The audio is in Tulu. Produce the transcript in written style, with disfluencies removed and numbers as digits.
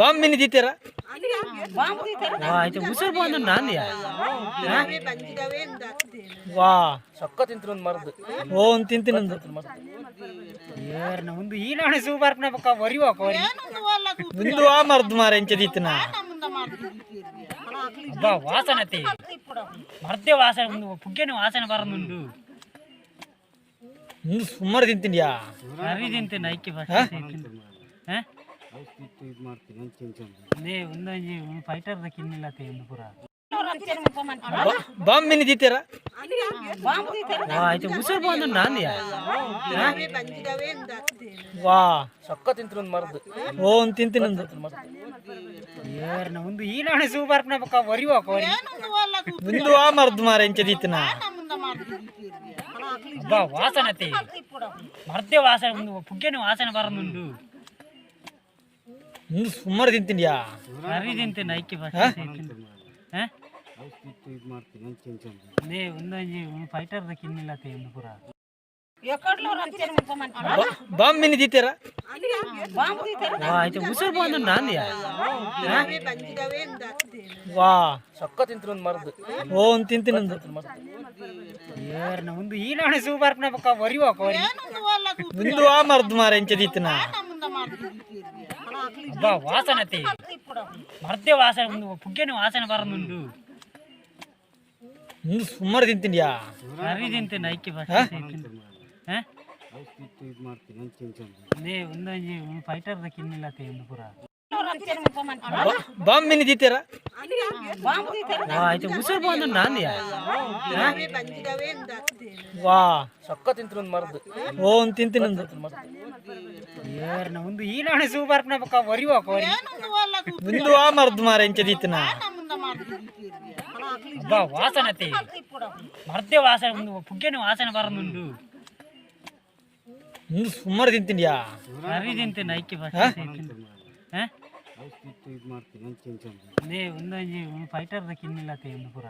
ಬಾಂಬ್ ಮಿನಿ ದೀತೀರಾ? ವಾ, ಆಯ್ತು, ಉಸಿರು ಬಂದು ನಾಂದಿಯಾ. ವಾ. ಸಕ್ಕ ತಿಂತಿನ ಮರದ್ದು. ಓ, ಒಂದು ತಿಂತಿನಂದು. ಏರ್ನ ಒಂದು ಈ ನಾಣೆ ಸೂಪರ್ ಪಕ್ಕ ಒರಿವ ಕೋರಿ. ಒಂದು ಆ ಮರದ್ದು ಮಾರ ಎಂಚ ದೀತಿನ. ಅಬ್ಬಾ, ವಾಸನತೆ ಮರ್ದೆ ವಾಸನೆ, ಒಂದು ಪುಗ್ಗೆನ ವಾಸನೆ ಬರನುಂಡು. ಒಂದು ಸುಮಾರು ತಿಂತಿನ್ಯಾ? ಸರಿ ತಿಂತೇನೆ, ಐಕೆ ಫಸ್ಟ್. ಒಂದೊಂಜಿ ಫೈಟರ್ ಕಿನ್ನಿಲ್ಲ ಒಂದು ಪೂರ. ಬಾಂಬ್ ಮಿನಿ ದೀತೀರಾ? ವಾ, ಆಯ್ತು, ಉಸಿರು ಬಂದು ನಾಂದಿಯಾ. ವಾ. ಸಕ್ಕ ತಿಂತಿನ ಮರದ್ದು. ಓ, ಒಂದು ತಿಂತಿನಂದು. ಏರ್ನ ಒಂದು ಈ ನಾಣೆ ಸೂಪರ್ ಪಕ್ಕ ಒರಿವ ಕೋರಿ. ಒಂದು ಆ ಮರದ್ದು ಮಾರ ಎಂಚ ದೀತಿನ. ಅಬ್ಬಾ, ವಾಸನತೆ ಮರ್ದೆ ವಾಸನೆ, ಒಂದು ಪುಗ್ಗೆನ ವಾಸನೆ ಬರನುಂಡು. ಒಂದು ಸುಮಾರು ತಿಂತಿನ್ಯಾ? ಸರಿ ತಿಂತೇನೆ, ಐಕೆ ಫಸ್ಟ್. ಒಂದೊಂಜಿ ಫೈಟರ್ ಕಿನ್ನಿಲ್ಲ ಒಂದು ಪೂರ. ಬಾಂಬ್ ಮಿನಿ ದೀತೀರಾ? ವಾ, ಆಯ್ತು, ಉಸಿರು ಬಂದು ನಾಂದಿಯಾ. ವಾ. ಸಕ್ಕ ತಿಂತಿನ ಮರದ್ದು. ಓ, ಒಂದು ತಿಂತಿನಂದು. ಏರ್ನ ಒಂದು ಈ ನಾಣೆ ಸೂಪರ್ ಪಕ್ಕ ಒರಿವ ಕೋರಿ. ಒಂದು ಆ ಮರದ್ದು ಮಾರ ಎಂಚ ದೀತಿನ. ಅಬ್ಬಾ, ವಾಸನತೆ ಮರ್ದೆ ವಾಸನೆ, ಒಂದು ಪುಗ್ಗೆನ ವಾಸನೆ ಬರನುಂಡು. ಒಂದು ಸುಮಾರು ತಿಂತಿನ್ಯಾ? ಸರಿ ತಿಂತೇನೆ, ಐಕೆ ಫಸ್ಟ್. ಒಂದೊಂಜಿ ಫೈಟರ್ ಕಿನ್ನಿಲ್ಲ ಒಂದು ಪೂರ. ಬಾಂಬ್ ಮಿನಿ ದೀತೀರಾ? ವಾ, ಆಯ್ತು, ಉಸಿರು ಬಂದು ನಾಂದಿಯಾ. ವಾ. ಸಕ್ಕ ತಿಂತಿನ ಮರದ್ದು. ಓ, ಒಂದು ತಿಂತಿನಂದು. ಏರ್ನ ಒಂದು ಈ ನಾಣೆ ಸೂಪರ್ ಪಕ್ಕ ಒರಿವ ಕೋರಿ. ಒಂದು ಆ ಮರದ್ದು ಮಾರ ಎಂಚ ದೀತಿನ. ಅಬ್ಬಾ, ವಾಸನತೆ ಮರ್ದೆ ವಾಸನೆ, ಒಂದು ಪುಗ್ಗೆನ ವಾಸನೆ ಬರನುಂಡು. ಒಂದು ಸುಮಾರು ತಿಂತಿನ್ಯಾ? ಸರಿ ತಿಂತೇನೆ, ಐಕೆ ಫಸ್ಟ್. ಒಂದೊಂಜಿ ಫೈಟರ್ ಕಿನ್ನಿಲ್ಲ ಒಂದು ಪೂರ.